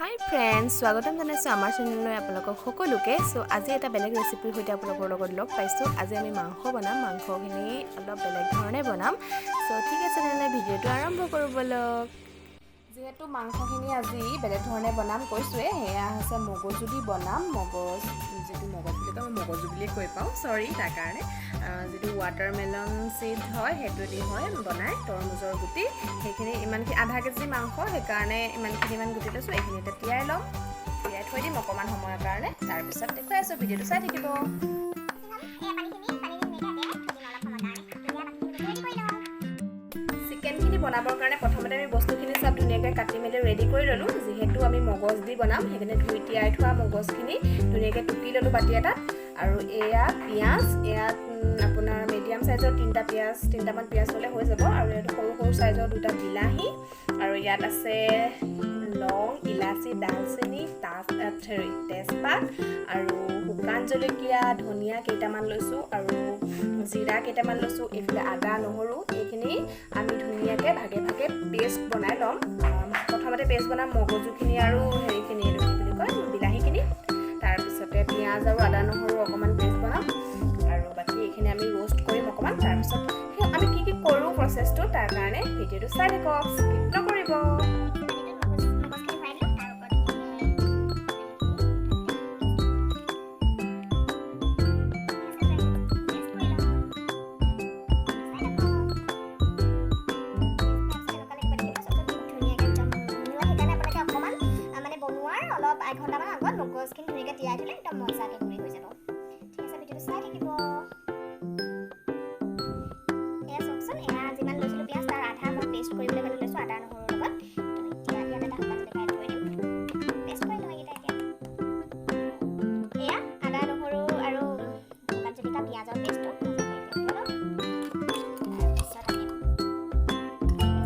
হাই friends, স্বাগতম জনাইছোঁ আমাৰ চেনেললৈ আপোনালোকক সকলোকে। চ' আজি এটা বেলেগ ৰেচিপিৰ সৈতে আপোনালোকৰ লগত লগ পাইছোঁ। আজি আমি মাংস বনাম। মাংসখিনি অলপ বেলেগ ধৰণে বনাম। চ' ঠিক আছে, তেনেহ'লে ভিডিঅ'টো আৰম্ভ কৰোঁ ব'লক। যিহেতু মাংসখিনি আজি বেলেগ ধৰণে বনাম কৈছোঁৱে, সেয়া হৈছে মগজু দি বনাম। মগজ, যিটো মগজ বুলি কয়, মই মগজু বুলিয়ে কৈ পাওঁ, চৰি তাৰ কাৰণে। যিটো ৱাটাৰমেলন চিড হয়, সেইটো দি হয় বনায়, তৰমুজৰ গুটি। সেইখিনি ইমানখিনি, আধা কেজি মাংস, সেইকাৰণে ইমানখিনি ইমান গুটি লৈছোঁ। এইখিনি এতিয়া তিয়াই ল'ম, তিয়াই থৈ দিম অকণমান সময়ৰ কাৰণে। তাৰপিছত দেখুৱাই আছোঁ, ভিডিঅ'টো চাই থাকিব। এয়া পানীখিনি, পানী দি ধুনীয়াকৈ তিয়াই থৈ দিম অলপ সময়ৰ কাৰণে। এতিয়া বাকীখিনি বস্তু ৰেডি কৰি লওঁ। চিকেনখিনি বনাবৰ কাৰণে প্ৰথমতে আমি বস্তুখিনি চব ধুনীয়াকৈ কাটি মেলি ৰেডি কৰি ল'লোঁ। যিহেতু আমি মগজ দি বনাম, সেইকাৰণে ধুই তিয়াই থোৱা মগজখিনি ধুনীয়াকৈ টুকি ল'লোঁ বাতি এটাত। আৰু এয়া পিঁয়াজ, ইয়াত আপোনাৰ মিডিয়াম চাইজৰ তিনিটা পিঁয়াজ, তিনিটামান পিঁয়াজ ল'লে হৈ যাব। আৰু ইয়াত সৰু সৰু চাইজৰ দুটা বিলাহী। আৰু ইয়াত আছে লং, ইলাচি, ডালচেনি, তাজ, হেৰি, তেজপাত আৰু শুকান জলকীয়া, ধনিয়া কেইটামান লৈছোঁ আৰু জিৰা কেইটামান লৈছোঁ। এইফালে আদা, নহৰু। এইখিনি আমি ধুনীয়াকৈ ভাগে ভাগে পেষ্ট বনাই ল'ম। প্ৰথমতে পেষ্ট বনাম মগজুখিনি আৰু হেৰিখিনি, এইটো কি বুলি কয়, বিলাহীখিনি। তাৰপিছতে পিঁয়াজ আৰু আদা নহৰু অকণমান পেষ্ট বনাম আৰু বাকী এইখিনি আমি ৰোষ্ট কৰিম অকণমান। তাৰপিছত সেই আমি কি কি কৰোঁ প্ৰচেছটো, তাৰ কাৰণে ভিডিঅ'টো চাই থাকক, স্কিপ নকৰিব। পানীটোত মগজখিনি ভৰাই দিলোঁ। তাৰ ওপৰত ধুনীয়াকৈ পেষ্ট কৰি লওঁ। চাই থাকক। কেনেকুৱা লাগিব দেখিব চব ধুনীয়াকৈ একদম। সেইকাৰণে আপোনালোকে অকণমান মানে বনোৱাৰ অলপ এঘণ্টামান আগত মগজখিনি ধুনীয়াকৈ তিয়াই থ'লে একদম মজাকৈ গুড়ি হৈ যাব। ঠিক আছে, ভিডিঅ'টো চাই থাকিব। এয়া চাওকচোন, এয়া যিমান লৈছিলোঁ পিঁয়াজ, তাৰ আধা মই পেষ্ট কৰিবলৈ কাৰণে লৈছোঁ আদা নহৰুৰ লগত। তো এতিয়া ইয়াত এটা শুকান জলকীয়া এড কৰি দিম। পেষ্ট কৰি লওঁ এইকেইটা এতিয়া। এয়া আদা, নহৰু আৰু শুকান জলকীয়া, পিঁয়াজৰ পেষ্টটো মজাকৈ এতিয়া উলিয়াই ল'ম। তাৰপিছত আমি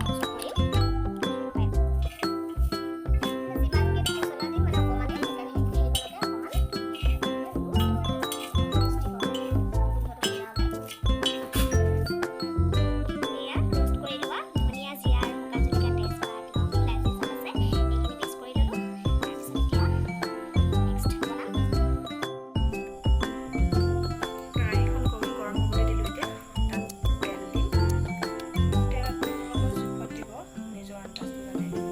ৰোষ্ট কৰিম। যিমানকেইটা মছলা দিম, মানে অকণমানে, সেইকাৰণে সেইকণতে অকণমান ৰোষ্ট কৰি টেষ্টি হয়, গোন্ধটো ধুনীয়া ওলায়। এয়া ৰোষ্ট কৰি লোৱা ধনিয়া, জিৰা আৰু শুকান জলকীয়া, তেজপাত, লং, ইলাচি চব আছে। এইখিনি পেষ্ট কৰি ল'লোঁ। তাৰপিছত এতিয়া নেক্সট বনাম। কেৰাহীখন গৰম গৰম হ'বলৈ দিলোঁ। এতিয়া তাত তেল দিম। তেল আপোনালোকৰ জোখত দিব, নিজৰ আন্দাজটো জানে। মই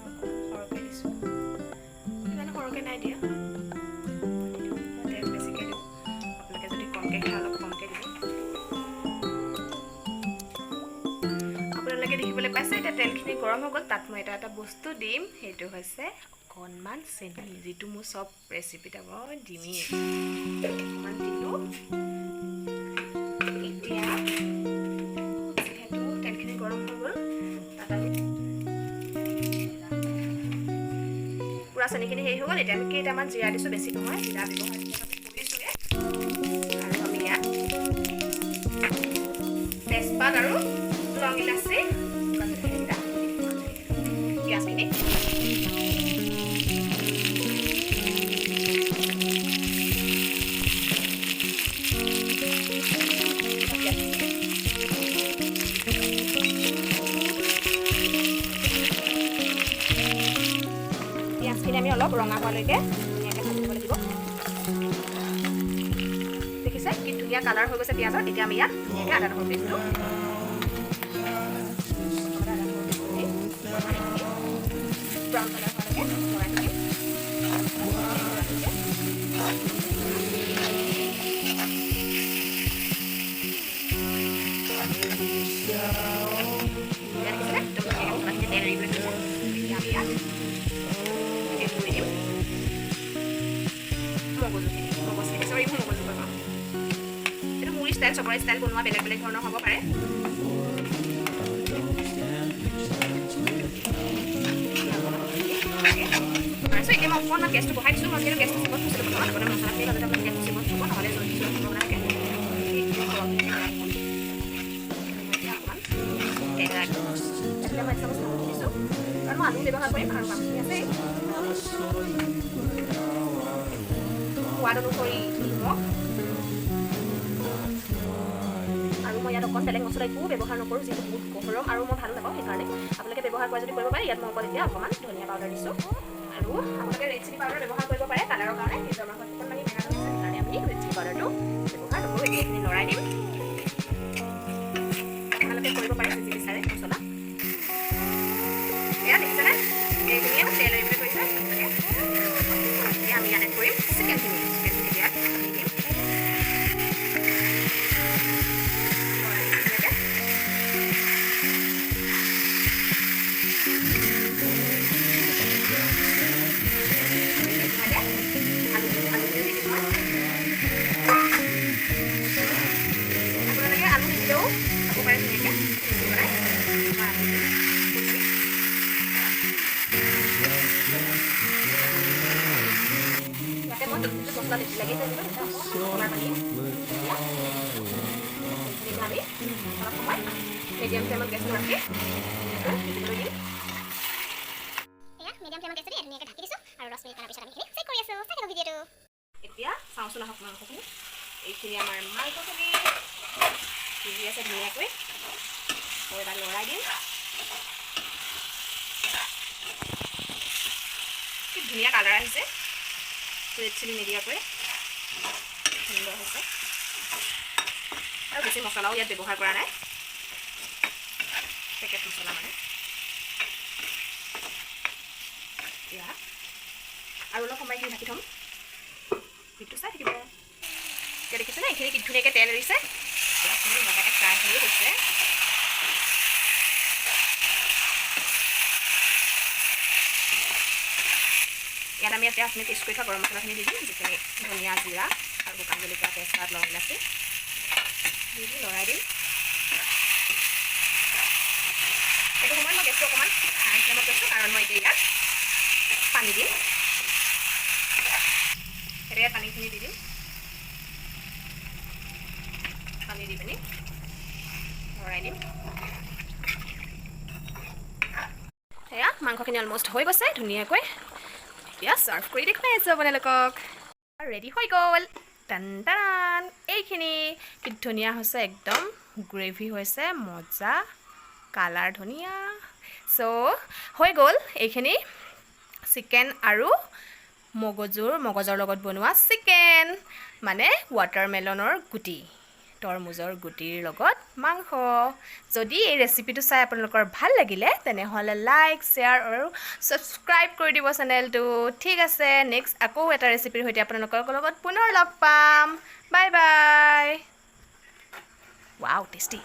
অকণমান সৰহকৈ দিছোঁ, ইমান সৰহকৈ নাই দিয়া। মই তেল বেছিকৈ দিওঁ, আপোনালোকে যদি কমকৈ খায় অলপ কমকৈ দিব। আপোনালোকে দেখিবলৈ পাইছে, এতিয়া তেলখিনি গৰম হৈ গ'ল। তাত মই এটা এটা বস্তু দিম, সেইটো হৈছে অকণমান চেনি, যিটো মোৰ চব ৰেচিপিত মই দিমেই। অকণমান দিলোঁ। এতিয়া যিহেতু তেলখিনি গৰম হৈ গ'ল, তাত আমি পূৰা চেনিখিনি হেৰি হৈ গ'ল। এতিয়া আমি কেইটামান জিৰা দিছোঁ, বেছি নহয়। জিৰা ব্যৱহাৰ যিহেতু আমি কৰিছোঁৱে। আৰু আমি ইয়াত তেজপাত আৰু লং, ইলাচি, শুকান জলকীয়া, পিঁয়াজখিনি। পিঁয়াজখিনি আমি অলপ ৰঙা হোৱালৈকে ধুনীয়াকৈ ভাজি লাগিব। দেখিছে কি ধুনীয়া কালাৰ হৈ গৈছে পিঁয়াজৰ। এতিয়া আমি ইয়াত ধুনীয়াকৈ আদা নহৰু পেষ্টটো, প্ৰথমতে আদা নহৰু পেষ্টটো দি ব্ৰাউন কালাৰ হোৱালৈকে লৰাই থাকিম। এতিয়া দেখিছেনে, একদম ধুনীয়াকৈ মছলাখিনি তেল এৰিবলৈ ধৰিছে। এতিয়া আমি ইয়াত এড কৰি দিম মগজুখিনি, মগজখিনি, চৰি, মই মগজু কৈ পাওঁ। এইটো মোৰ ষ্টাইল, চবৰে ষ্টাইল বনোৱা বেলেগ বেলেগ ধৰণৰ হ'ব পাৰে। তাৰপিছত এতিয়া মই অকণমান গেছটো বঢ়াই দিছোঁ। মই যিহেতু গেছটো চিমত থৈছিলোঁ প্ৰথমত, আপোনাৰ মছলাখিনি ভাজোতে আপোনাৰ গেছটো চিমত থ'ব, নহ'লে জলদি যোৱাৰ সম্ভাৱনা থাকে। এতিয়া অকণমান তেল এড, এতিয়া মই এক চামুচ হালধি দিছোঁ, কাৰণ মই আলু ব্যৱহাৰ কৰিম আৰু মাছখিনি আছেই। সোৱাদ অনুসৰি নিমখ। আৰু মই ইয়াত অকণ বেলেগ মছলা একো ব্যৱহাৰ নকৰোঁ, যিহেতু বহুত গৰম আৰু মই ভালো নাপাওঁ সেইকাৰণে। আপোনালোকে ব্যৱহাৰ কৰে যদি কৰিব পাৰে। ইয়াত মই অকল এতিয়া অকণমান ধনিয়া পাউডাৰ দিছোঁ আৰু আৰু আপোনালোকে ৰেড চিলি পাউডাৰ ব্যৱহাৰ কৰিব পাৰে কালাৰৰ কাৰণে, কিন্তু আমাৰ ঘৰত অকণমানি টেঙা আছে, সেইকাৰণে আমি ৰেড চিলি পাউডাৰটো ব্যৱহাৰ নকৰোঁ। এতিয়া এইখিনি লৰাই দিম। আপোনালোকে কৰিব পাৰে যি বিচাৰে মছলা। এয়া দেখিছেনে, এইখিনিয়ে তেল এৰিবলৈ ধৰিছে। এতিয়া আমি ইয়াত এড কৰিম চিকেনখিনি। চিকেনখিনি ইয়াত দি দিম, লৰাই দিম ধুনীয়াকৈ। ধুনীয়াকৈ আলুখিনি দি দিম মই। আপোনালোকে আলু নিদিলেও খাব পাৰে ধুনীয়াকৈ বনাই। মই আলু দিম। ইয়াতে মই যিটো মছলা বেছি লাগিছে দিলোঁ, মছলাৰ পানী। এতিয়া এইখিনি আমি অলপ সময় মিডিয়াম ফ্লেমত গেছটো ৰাখি ধুনীয়াকৈ সিজিবলৈ দিম। এয়া মিডিয়াম ফ্লেমত গেছটো দি ধুনীয়াকৈ ঢাকি দিছোঁ আৰু 10 মিনিটমানৰ পিছত আমি এইখিনি চেক কৰি আছোঁ। চাই থাকক ভিডিঅ'টো। এতিয়া চাওঁচোন আহক মাংসখিনি। এইখিনি আমাৰ মাংসখিনি সিজি আছে ধুনীয়াকৈ। মই এবাৰ লৰাই দিম। কি ধুনীয়া কালাৰ আহিছে, ৰেড চিলি নিদিয়াকৈ সুন্দৰ হৈছে। আৰু বেছি মছলাও ইয়াত ব্যৱহাৰ কৰা নাই, পেকেট মছলা মানে। এতিয়া আৰু অলপ সময় এইখিনি ঢাকি থ'ম, ভিডিঅ'টো চাই থাকিব। এতিয়া দেখিছেনে, এইখিনি কি ধুনীয়াকৈ তেল এৰিছে। এতিয়া মজাকৈ ফ্ৰাই হৈয়ে গৈছে। ইয়াত আমি এতিয়া আপুনি পেষ্ট কৰি থোৱা গৰম মছলাখিনি দি দিম, যিখিনি ধনিয়া, জিৰা আৰু শুকান জলকীয়া, তেজপাত, লং, ইলাচি দি দি লৰাই দিম। সেইটো সময়ত মই গেছটো অকণমান হাই ফ্লেমত কৰিছোঁ, কাৰণ মই এতিয়া ইয়াত পানী দিম। এতিয়া ইয়াত পানীখিনি দি দিম। পানী দি পিনি লৰাই দিম। সেয়া মাংসখিনি অলমষ্ট হৈ গৈছে ধুনীয়াকৈ। এতিয়া ছাৰ্ভ কৰি দেখুৱাই আছোঁ আপোনালোকক। ৰেডি হৈ গ'ল, টান টান। এইখিনি কি ধুনীয়া হৈছে, একদম গ্ৰেভি হৈছে, মজা কালাৰ, ধুনীয়া। চ' হৈ গ'ল এইখিনি চিকেন আৰু মগজৰ লগত বনোৱা চিকেন, মানে ৱাটাৰমেলনৰ গুটি, তৰমুজৰ গুটিৰ লগত মাংস। যদি এই ৰেচিপিটো চাই আপোনালোকৰ ভাল লাগিলে, তেনেহ'লে লাইক, শ্বেয়াৰ আৰু ছাবস্ক্ৰাইব কৰি দিব চেনেলটো। ঠিক আছে, নেক্সট আকৌ এটা ৰেচিপিৰ সৈতে আপোনালোকৰ লগত পুনৰ লগ পাম। Bye bye. Wow, tasty.